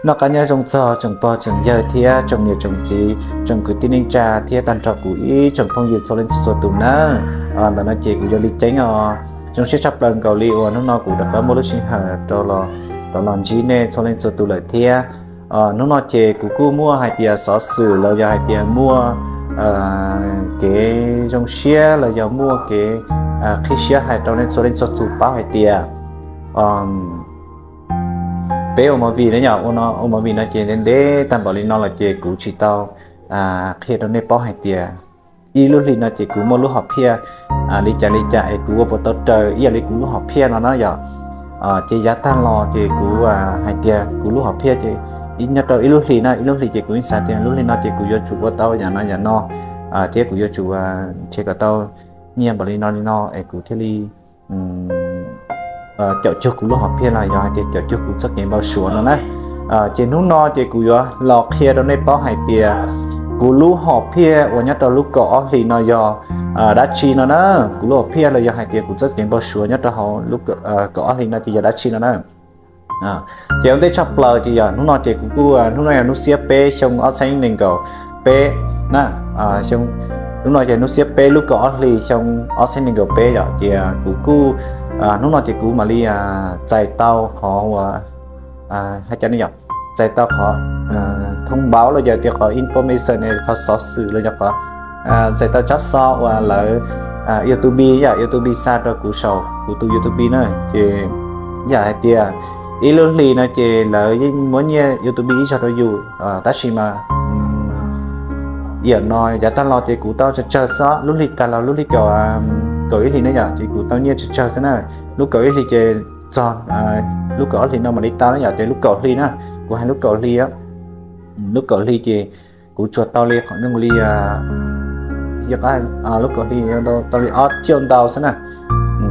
Noj qab nyob zoo txog tsoom pog tsoom yawg thiab tsoom niam tsoom txiv, tsoom kwv tij neej tsa thiab tag nrho kuv ib tsoom phooj ywg txhua leej txhua tus nawb. Ntawm no ces kuv yog Li Ceeb os. Zoo siab tshaj plaws nkaus li uas hnub no kuv rov qab muaj lub sij hawm rov los ntsib nej txhua leej txhua tus lawm thiab. Hnub no ces kuv kuj muaj hais tias xov xwm los yog hais tias muaj kev zoo siab los yog muaj kev qhib siab hais rau nej txhua leej txhua tus paub hais tias peb ua movie ne yom, ua movie no ces ntev ntev tag npaum li no los ces kuv tsis tau qhia rau nej paub hais tias ib lub hli no ces kuv muaj lub hom phiaj li cas li cas es kuv ua puas tau raws ib yam li kuv lub hom phiaj no na yom. Ces yav tag los ces kuv hais tias kuv lub hom phiaj ces nyob rau ib lub hli na, ib lub hli ces kuv yeej xav tias lub hli no ces kuv yuav tsum ua tau yam no yam no thiab kuv yuav tsum nrhiav kom tau nyiaj npaum li no li no es kuv thiaj li caum cuag kuv lub hom phiaj los yog hais tias caum cuag kuv txoj kev npau suav no na. Ces hnub no ces kuv yuav los qhia rau nej paub hais tias kuv lub hom phiaj uas nyob rau lub kaum ob hlis no yog dab tsi no na. Kuv lub hom phiaj los yog hais tias kuv txoj kev npau suav nyob rau hauv kaum ob hlis no ces yog dab tsi no na. Ces ua ntej tshaj plaws ces yog hnub no ces kuv kuj, hnub no yog hnub xiab peb xyoo ob txhiab nees nkaum peb na. Hnub no ces hnub xiab peb lub kaum ob hlis xyoo ob txhiab nees nkaum peb yom, ces kuv kuj, hnub no ces kuv mam li txais tau qhov uas hais tias ne yom, txais tau qhov thoob npauv los yog tias qhov information ne, qhov xov xwm los yog qhov txais tau tsab xov uas lawv YouTube yom, YouTube xa rau kuv saum kuv tus YouTube na. Ces yam hais tias ib lub hlis no ces lawv yeej muab nyiaj YouTube ib zaug rau yus, tab sis mas yam no yav tag los ces kuv tau tsawg tsawg xwb, lub hli tag los lub hli kaum, kaum ib hlis ne yom, ces kuv tau nyiaj tsawg tsawg xwb na. Lub kaum ib hlis ces txog lub kaum ob hlis no mam li tau na yom, ces lub kaum hli na, kuv hais lub kaum hli, lub kaum hli ces kuv tsuas tau li qhov zoo li, lub kaum hli tau li ob tsiaj ntau xwb na.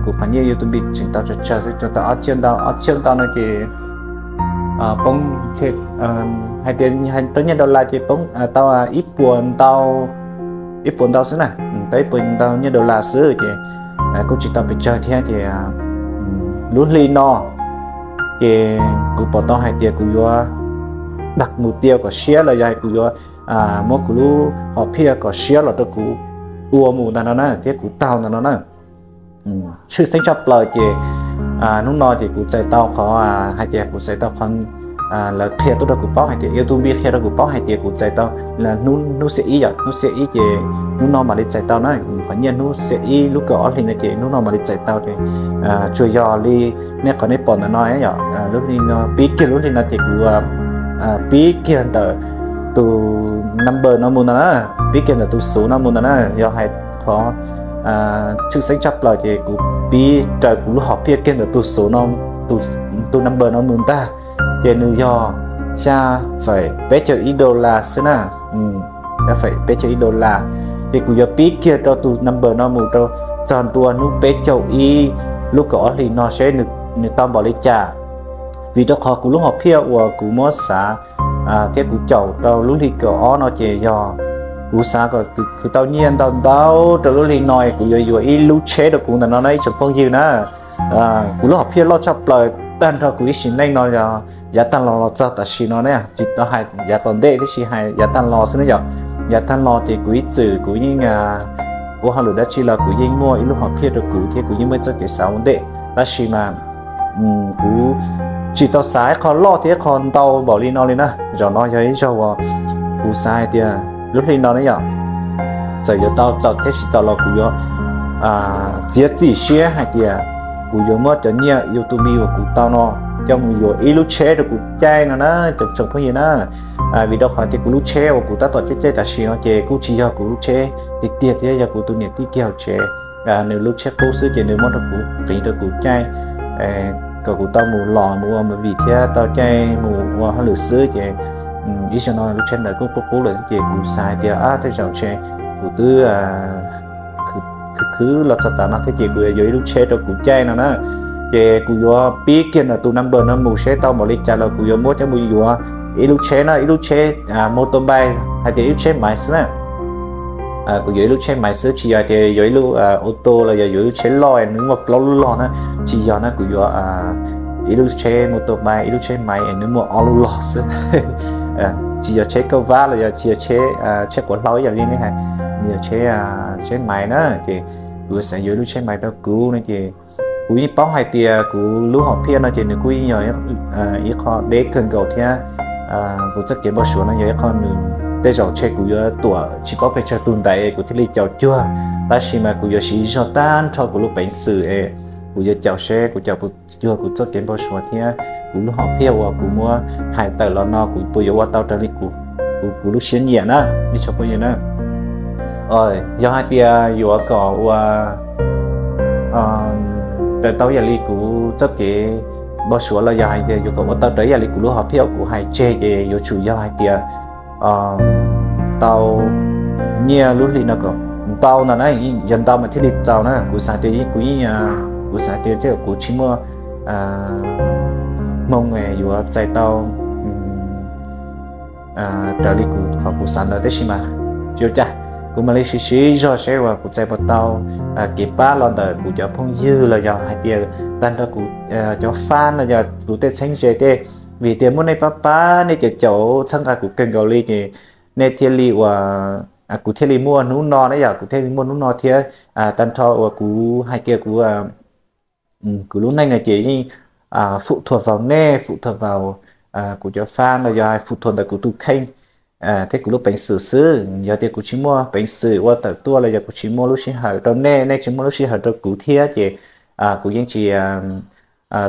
Kuv qhov nyiaj YouTube tseem tau tsawg tsawg xwb, tsuas tau ob tsiaj ntau, ob tsiaj ntau no ces poob, hais tias tau nyiaj dollar ces poob tau ib puas ntau, ib puas ntau xwb na, tau ib puas ntau nyiaj dollar xwb ces kuj tsis tau pes tsawg thiab ces lub hli no ces kuv pom tau hais tias kuv yuav dag mus tiav kom siab los yog hais kuv yuav muab kuv lub hom phiaj kom siab los rau kuv ua mus ntag no na thiab kuv taug ntag no na. Tshwj xeeb tshaj plaws ces hnub no ces kuv txais tau qhov hais tias kuv txais tau qhov lawv qhia tuaj rau kuv paub hais tias YouTube qhia rau kuv paub hais tias kuv txais tau hnub, hnub xiab ib yom, hnub xiab ib ces hnub no mam li txais tau na. Qhov nyiaj hnub xiab ib lub kaum ob hlis no ces hnub no mam li txais tau ces tsuas yog li nej qhov nej pom ntawm no yom, lub hli no pib kiag lub hli no ces kuv pib kiag ntawm tus number no mus ntag na, pib kiag ntawm tus xuv no mus ntag na. Yog hais qhov tshwj xeeb tshaj plaws ces kuv pib raws kuv lub hom phiaj kiag ntawm tus xuv no, tus number no mus ntag. Ces nws yog xya feem peb caug ib dollar xwb na, xya feem peb caug ib dollar. Ces kuv yuav pib kiag rau tus number no mus rau txog ntua hnub peb caug ib lub kaum ob hlis no seb nws tau npaum li cas. Vim rau qhov kuv lub hom phiaj uas kuv muab xav thiab kuv caum rau lub hli kaum ob no ces yog kuv xav kom kuv tau nyiaj ntau ntau rau lub hli no kuv yuav yuav ib lub tsheb rau kuv ntawm no na ib tsoom phooj ywg na. Kuv lub hom phiaj loj tshaj plaws tag nrho kuv ib sim neej no yog yav tag los los txog tam sim no ne, tsis tau hais yav tom ntej tib si, hais yav tag los xwb ne yom. Yav tag los ces kuv ib txwm kuv yeej ua hauj lwm dab tsi los kuv yeej muaj ib lub hom phiaj rau kuv thiab kuv yeej muaj ib txoj kev xav ua ntej, tab sis mas kuv tsis tau xav ib qho loj thiab ib qho ntau npaum li no li na. Zaum no yog ib zaug uas kuv xav hais tias lub hli no ne yom, txawm yuav tau txaus thiab tsis txaus los kuv yuav txiav txim siab hais tias kuv yuav muab cov nyiaj YouTube uas kuv tau no coj mus yuav ib lub tsheb rau kuv caij no na, tsoom phooj ywg na. Vim rau qhov tias kuv lub tsheb uas kuv tab tom caij caij tam sim no ces kuj tsis yog kuv lub tsheb tiag tiag thiab yog kuv tus niam tij kiag hauv tsev nws lub tsheb qub xwb ces nws muab rau kuv qiv rau kuv caij kom kuv tau mus los mus ua movie thiab tau caij mus ua hauj lwm xwb ces ib zaug no lub tsheb ntawd kuj qub qub lawm ces kuv xav hais tias tej zaum ntshe kuv twb khwv khwv los txog tav no thiab ces kuv yuav yuav ib lub tsheb rau kuv caij no na. Ces kuv yuav pib kiag ntawm tus number no mus seb tau npaum li cas los kuv yuav muab coj mus yuav ib lub tsheb na, ib lub tsheb motorbike hais tias ib lub tsheb maiv xwb na. Kuv yuav ib lub tsheb maiv xwb, tsis yog hais tias yuav ib lub ô tô los yog yuav ib lub tsheb loj nws muaj plaub lub log na, tsis yog na. Kuv yuav ib lub tsheb mus tua mai, ib lub tsheb maiv es nws muaj ob lub log xwb. Tsis yog tsheb kauj vab los yog tsis yog tsheb, tsheb quav hlau ib yam li nej hais, nws yog tsheb, tsheb maiv na. Ces kuv xav yuav ib lub tsheb maiv rau kuv no ces kuv yeej paub hais tias kuv lub hom phiaj no ces nws kuj yeej yog ib qho deb kawg nkaus thiab. Kuv txoj kev npau suav no yog ib qho nws tej zaum ntshe kuv yuav tuam tsis paub pes tsawg tus ntaiv kuv thiaj li caum cuag, tab sis mas kuv yuav siv zog tag nrho kuv lub peev xwm es kuv yuav caum seb kuv caum puas cuag kuv txoj kev npau suav thiab kuv lub hom phiaj uas kuv muab hais tawm los no kuv puas yuav ua tau raws li kuv lub siab nyiam na, ib tsoom phooj ywg na. Yog hais tias yuav kom ua raws tau yam li kuv txoj kev npau suav los yog hais tias yuav kom ua tau raws yam li kuv lub hom phiaj uas kuv hais tseg ces yuav tsum yog hais tias tau nyiaj lub hli no kom ntau ntau na, yog ntau mas thiaj li txaus na. Kuv xav tias kuv yeej, kuv xav tias kuv tsis muaj hmoo yuav txais tau raws li kuv qhov kuv xav ntawd, tab sis mas tsis ua cas, kuv mam li siv siv zog seb uas kuv txais puas tau kev pab los ntawm kuv cov phooj ywg los yog hais tias tag nrho kuv cov fab no yog kuv tej txheeb ze tej, vim tias muaj nej pab pab nej caum caum txhawb nqa kuv kawg nkaus li ces nej thiaj li uas kuv thiaj li muaj hnub no na yom, kuv thiaj li muaj hnub no thiab. Tag nrho uas kuv hais tias kuv kuv lub neej no ces yeej fwm thuam vau nej, fwm thuam vau kuv cov fab los yog fwm thuam ntawm kuv tus kheej thiab kuv lub peev xwm xwb. Yog tias kuv tsis muaj peev xwm ua tawm tuaj los yog kuv tsis muaj lub sij hawm rau nej, nej tsis muaj lub sij hawm rau kuv thiab ces kuv yeej tsis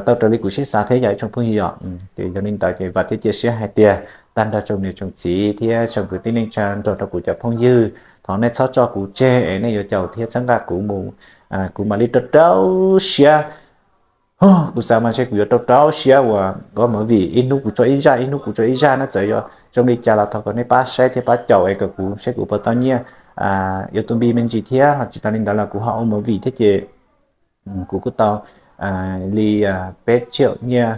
tau raws li kuv siab xav thiab yog ib tsoom phooj ywg os. Ces yog li ntawd ces vam thiab cia siab hais tias tag nrho tsoom niam tsoom txiv thiab tsoom kwv tij neej tsa nrog rau kuv cov phooj ywg, thov nej txhob tso kuv tseg es nej yuav caum thiab txhawb nqa kuv mus, kuv mam li rau rau siab. Kuv xav mas ntshe kuv yuav rau rau siab uas ua movie ib hnub kuv tso ib zaj, ib hnub kuv tso ib zaj na, txawm yog zoo li cas los thov kom nej pab saib thiab pab caum es kom kuv saib kuv puas tau nyiaj YouTube me ntsis thiab, ho tsis tas li ntawd los kuv ho ua movie thiab ces kuv kuj tau li peb tsiaum nyiaj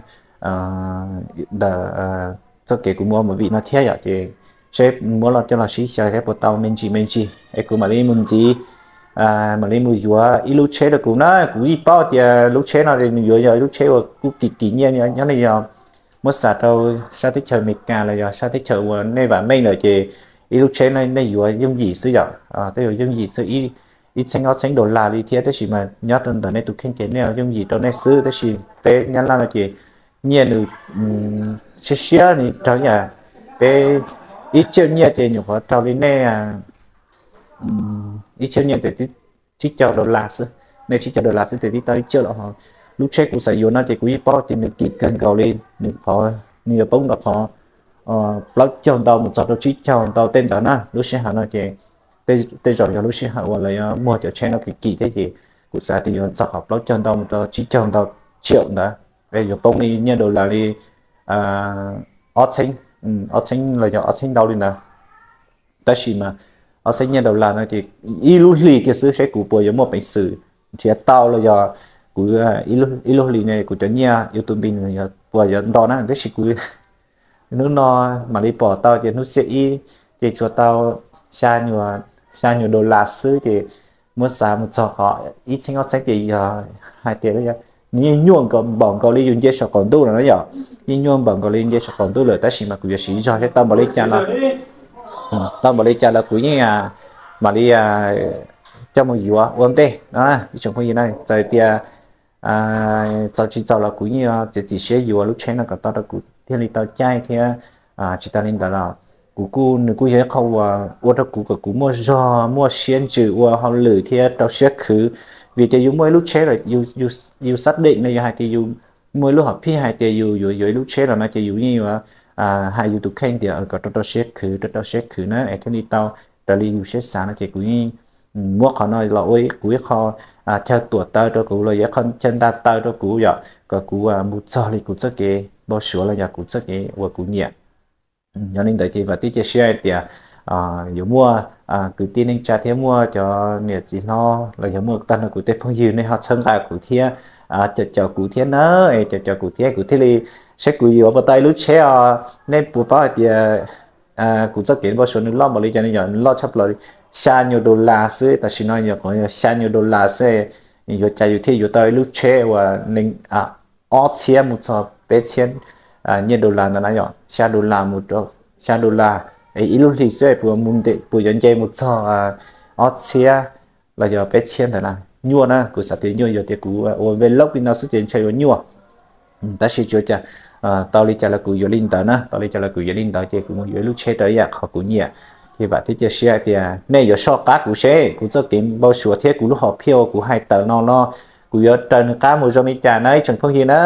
ntawm txoj kev kuv mus ua movie no thiab yom, ces seb muab los coj los sib xyaw thiab puas tau me ntsis me ntsis es kuv mam li mus ntxiv, mam li mus yuav ib lub tsheb rau kuv na. Kuv yeej paub tias lub tsheb no nws yuav yog ib lub tsheb uas kuj kim kim nyiaj nyob, nej yog muab xav rau sab teb chaws Amelikas los yog sab teb chaws uas nej vam meej lawm ces ib lub tsheb no nej yuav yooj yim xwb yom, tej yuav yooj yim xwb, ib txheeb ob txheeb dollar li thiab, tab sis mas nyob rau ntawm nej tus kheej ces nej yooj yim rau nej xwb, tab sis peb Nyab Laj no ces nyiaj nws siab siab li raug yam peb ib tsiaum nyiaj ces nyuam qhuav raug li nej ib tsiaum nyiaj ces tsib caug dollar xwb, nej tsib caug dollar xwb ces twb tau ib tsiaum lawm ho. Lub tsheb kuv xav yuav no ces kuv yeej paub tias nws kim kawg nkaus li, nws qhov, nws yuav poob rau qhov plaub caug ntau mus txog rau tsib caug ntau tej ntawd na. Lub sij hawm no ces tej zaum yog lub sij hawm uas lawv yuav muag cov tsheb no kim kim thiab ces kuv xav tias yuav txog qhov plaub caug ntau mus rau tsib caug ntau tsiaum ntawd, yuav poob li nyiaj dollar li ob txheeb, ob txheeb los yog ob txheeb ntau li ntawd. Tab sis mas ob txheeb nyiaj dollar no ces ib lub hlis kiag xwb seb kuv puas yuav muaj peev xwm nrhiav tau los yog kuv ib lub hlis ne kuv cov nyiaj YouTube nws puas yuav nto na. Tab sis kuv hnub no mam li pom tau ces hnub xiab ib ces tsuas tau xya nyuag dollar xwb ces muab xav mus txog qhov ib txheeb ob txheeb ces yog hais tias nws yeej nyuaj npaum nkaus li yus nce saum qaum ntuj lawm na yom, yeej nyuaj npaum nkaus li nce saum qaum ntuj lawm, tab sis mas kuv yuav siv zog seb tau npaum li cas los, tau npaum li cas los kuv yeej mam li coj mus yuav ua ntej. Ib tsoom phooj ywg na, txawm tias txaus tsis txaus los kuv yeej yuav txiav txim siab yuav lub tsheb no kom tau rau kuv thiaj li tau caij thiab. Tsis tas li ntawd los kuv kuj, nws kuj yog ib qho uas ua rau kuv kom kuv muaj zog muaj siab ntsws ua hauj lwm thiab rau siab khwv. Vim tias yus muaj ib lub tsheb lawm, yus xab deem no yog hais tias yus muaj ib lub hom phiaj hais tias yus yuav yuav ib lub tsheb los no ces yus yeej yuav hais yus tus kheej tias kom rau rau siab khwv, rau rau siab khwv na es thiaj li tau raws li yus siab xav no ces kuv yeej muab qhov no los ua kuv ib qho chaw tuam taw rau kuv los yog ib qho chaw nta taw rau kuv yom, kom kuv mus txog li kuv txoj kev npau suav los yog kuv txoj kev uas kuv nyiam. Yog li ntawd ces vam thiab cia siab hais tias yuav muaj kwv tij neej tsa thiab muaj cov niam txiv hlob los yog muaj tag nrho kuv tej phooj ywg nej ho txhawb nqa kuv thiab, caum caum kuv thiab na, es caum caum kuv thiab kuv thiaj li saib kuv yuav puas tau ib lub tsheb os. Nej puas paub hais tias kuv txoj kev npau suav nws loj npaum li cas ne yom, nws loj tshaj plaws li xya nyuag dollar xwb, tam sim no yog qhov xya nyuag dollar xwb, yuav cas yus thiaj yuav tau ib lub tsheb uas neeg ob txhiab mus txog peb txhiab nyiaj dollar ntawd na yom, xya dollar mus, xya dollar, ib lub hlis xwb puas yuav nce mus txog ob txhiab los yog peb txhiab ntawd na? Nyuaj na, kuv xav tias nyuaj, yog tias kuv ua vlog li no xwb ces ntshai yuav nyuaj. Tab sis tsuav cas, tau li cas los kuv yuav li ntawd na, tau li cas los kuv yuav li ntawd ces kuv mus yuav ib lub tsheb rau ib yam qhov kuv nyiam. Ces vam thiab cia siab hais tias nej yuav soj qab kuv seb kuv txoj kev npau suav thiab kuv lub hom phiaj uas kuv hais tawm no no, kuv yuav raws nws qab mus zoo li cas na ib tsoom phooj ywg na.